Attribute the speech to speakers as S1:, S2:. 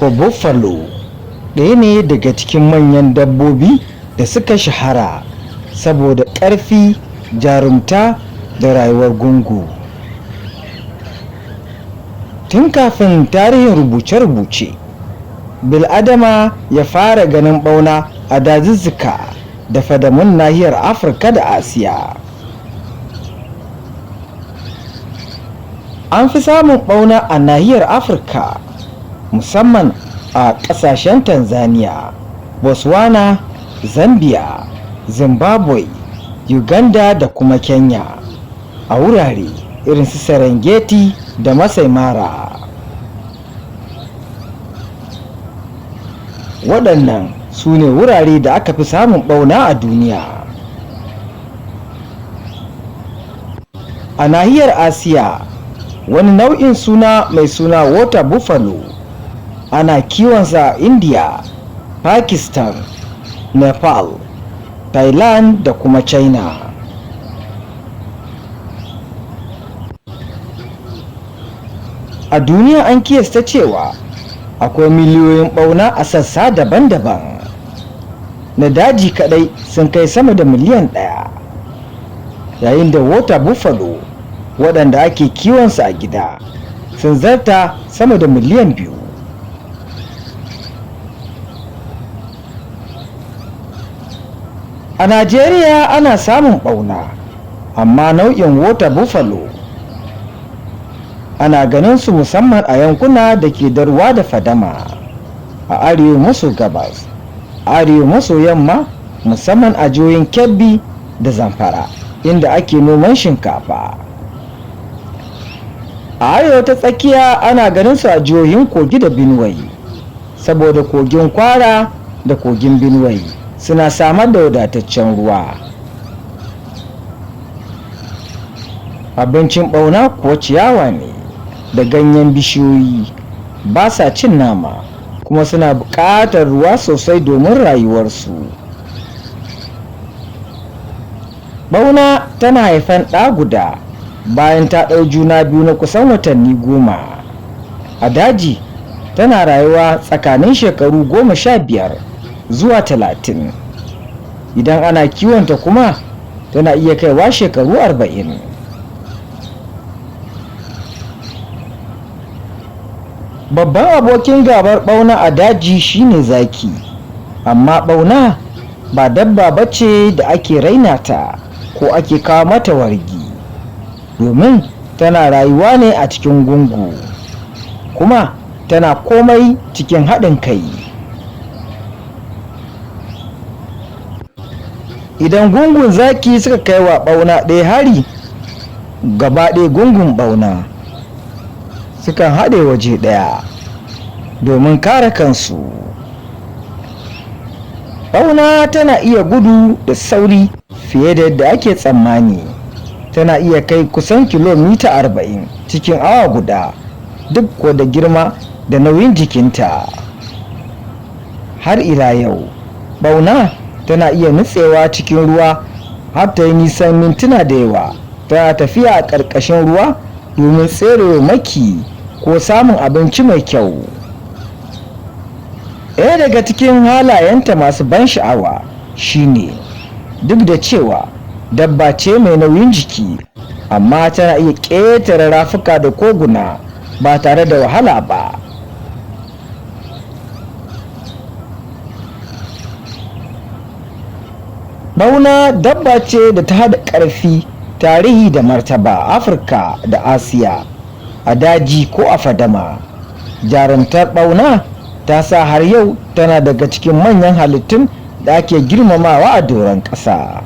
S1: Water buffalo ɗaya ne daga cikin manyan dabbobi da suka shahara saboda ƙarfi, jarumta da rayuwar gungu. Tun kafin tarihin rubuce-rubuce, bil'adama ya fara ganin ɓauna a dazuzzuka da fadamun nahiyar Afirka da Asiya. An fi samun ɓauna a nahiyar Afirka, musamman a ƙasashen Tanzania, Botswana, Zambia, Zimbabwe, Uganda da kuma Kenya, a wurare irin su Serengeti da Masai Mara. Waɗannan su ne wurare da aka fi samun ɓauna a duniya. A nahiyar Asiya, wani nau'in suna mai suna water buffalo ana kiwonsa a India, Pakistan, Nepal, Thailand da kuma China. A duniya an kiyasta cewa akwai miliyoyin ɓauna a sassa daban-daban. Na daji kaɗai sun kai sama da miliyan 1, yayin da water buffalo waɗanda ake kiwonsu a gida sun zarta sama da miliyan 2. A Najeriya ana samun ɓauna, amma nau'in water buffalo ana ganin su musamman a yankuna da ke da ruwa da fadama a arewa maso gabas, arewa maso yamma, musamman a jihohin Kebbi da Zamfara inda ake noman shinkafa. A arewa ta tsakiya ana ganin su a jihohin Kogi da Benue, saboda kogin Kwara da kogin Benue suna samar da wadataccen ruwa. Abincin ɓauna kuwa ciyawa ne da ganyen bishiyoyi, ba sa cin nama kuma suna buƙatar ruwa sosai domin rayuwarsu. Ɓauna tana haifan ɗa guda bayan ta ɗau juna biyu na kusan watanni 10. A daji tana rayuwa tsakanin shekaru 15 zuwa 30. Idan ana kiwonta kuma tana iya kaiwa shekaru 40. Babban abokin gabar ɓauna a daji shine zaki, amma ɓauna ba dabba ba ce da ake raina ta ko ake kawo mata wargi, domin tana rayuwa ne a cikin gungu, kuma tana komai cikin haɗin kai. Idan gungun zaki suka kai wa ɓauna ɗaya hari, gaba ɗaya gungun ɓauna sukan haɗe waje ɗaya domin kare kansu. Ɓauna tana iya gudu da sauri fiye da yadda ake tsammani. Tana iya kai kusan kilomita 40 cikin awa guda, duk kuwa da girma da nauyin jikinta. Har ila yau, ɓauna tana iya nutsewa cikin ruwa har ta yi nisan mintuna da yawa tana tafiya a ƙarƙashin ruwa domin tserewa maki ko samun abinci mai kyau. Ɗaya daga cikin halayenta masu ban sha'awa shine duk da cewa dabba ce mai nauyin jiki, amma tana iya ƙetare rafuka da koguna ba tare da wahala ba. Ɓauna dabba ce da ta haɗa ƙarfi, tarihi da martaba a Afirka da Asiya, a daji ko a fadama. Jarumtar ɓauna ta sa har yau tana daga cikin manyan halittun da ake girmamawa a doron ƙasa.